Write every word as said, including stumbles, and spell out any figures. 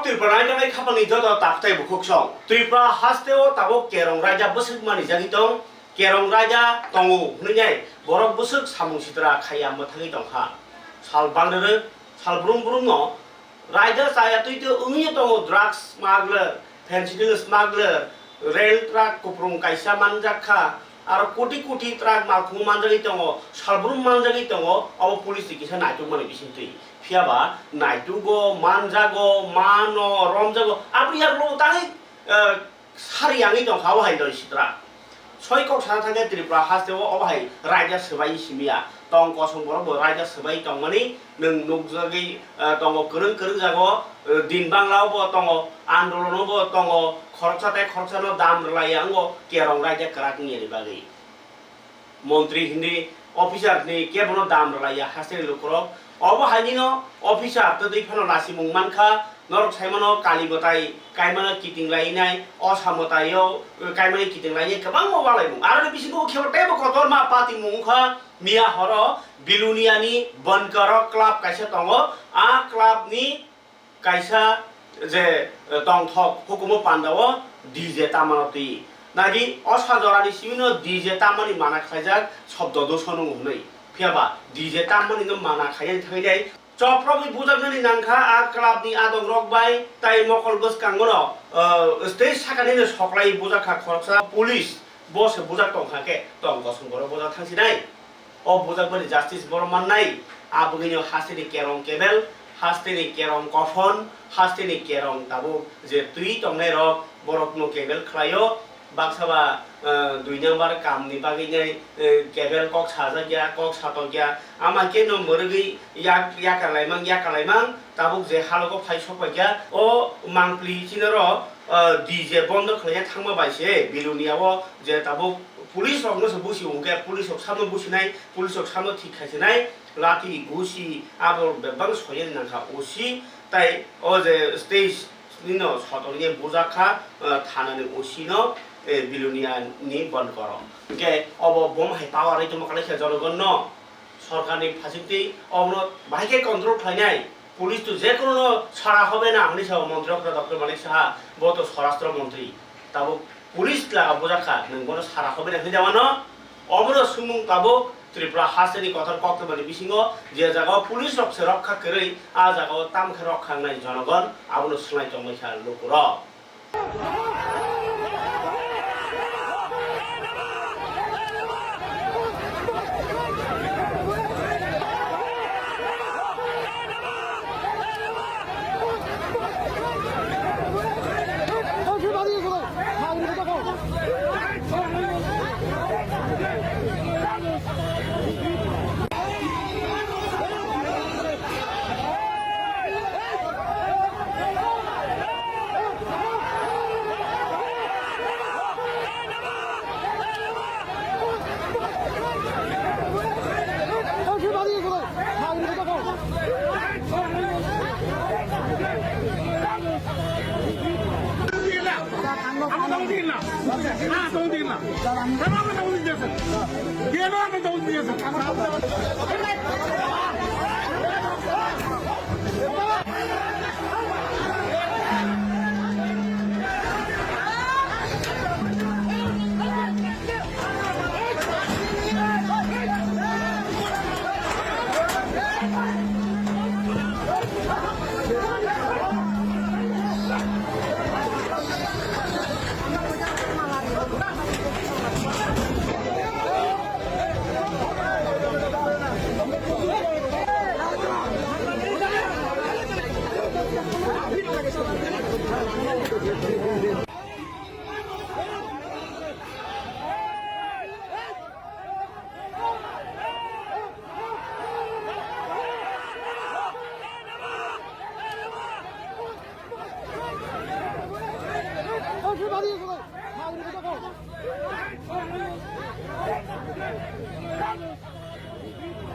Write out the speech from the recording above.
Tripura naitangwi khapangni joto takhtai bukhuk song. Tripura hasteo tabuk kerong raida bwswk manwi jagwi tong, kerong raida tongo hwnwi nai borok bwswk samung sitra khaiya mwthangwi tongkha. Sal bangrwrwk, sal brum brumno raida chaya twi twi wngwi tongo drugs smuggler, fentanyl smuggler, rail truck kuprung kaisa manjak kha, aro koti koti truck malkhung manjagwi tongo, salbrum manjagwi tongo, abo police ni kisa naituk mani bisingtwi. Phiya ba naitugo, manjago, mano, romjago, abo yaklo tangwi, eh, sari yangwi tongkha, abo hai loi sitra. Soi kok sana thangkhe Tripura hasteo obo hai raida swbai simiya. Tong kosong borok bo raida swbai tongmani nwng nukjagwi, eh, tongo, kwrwng kwrwng jago, eh, din bangla bo tongo, andolon bo tongo, khoroksa tei khoroksano dam rwlaiya wngo, kerong raida kwrak wngyani bagwi. Montri hwnwi officer hwnwi kebono dam rwlaiya hasteni lukurok. Obo hainino officer twtwi phano lasimung mankha, norok saimano kali mwtai kaimano kiting lainai, osa mwtaio kaimani kiting lainai kwbangma walaimung. Aroni bisingo khebo teibo kotorma patimung wngkha, miya horo Biluniani Bonkaro club kaisa tongo, a club ni kaisa je, eh, tongthok hukumu pandao D J tamano twi. Nadi o sajorani simino D J tamani mana khlaijak shobdo dushono hwnwi. Phiya ba D J tamani no mana khaiyani thangwi nai. Choprogwi bujaknani nangkha a club ni adong rok bai, tai mokol bwskango no, eh, stage sakani no soklai bujakha khoroksa police. Bo se bujak tongkha khe tong kosong borok bujak thangsinai. O bujak bani justice borok mannai. Aboni no hasteni kerong kebel, hasteni kerong kophon, hasteni kerong tabuk je twi tongnai rok borok no kebel khlaio. Baksa ba, eh, dui number kam ni bagwi nai, eh, kebel kok sajak ya, kok satok ya. Ama khe no mwrwgwi yak, yakar laimang, yakar laimang. Tabuk je halogo phai sok paikha, o mangpli chini ro, ah, D J bondo khlaina thangma bai se Bilonia o je tabuk police rok no se busi hwnkhe, police rok samo businai, police rok samo thik khaisinai, lati gusi abo bebak soyani nangkha O C, tai o je stage nino sotorni bujak kha, ah, thana ni O C no, eh, Bilonia ni Bonkaro. Hwnkhe obo bom hai power ri tongma kalaikha jonogon no. Sorkarni phasingtwi obono bahai khe control khlainai. Police to je kono no sara hobe na hwnwi sao montri okra Doctor Manik Saha, bo to swarashtra montri. Tabuk police laga bujak kha, nwng bono sara hobe na hwnwi da mano. Obono swngmung tabuk Tripura hasteni kotor koktwmani bisingo je jagao police rok se rokha kwrwi, a jagao tamo khe rokha wngnai jonogon, abono swlai tongbai kha lukurok.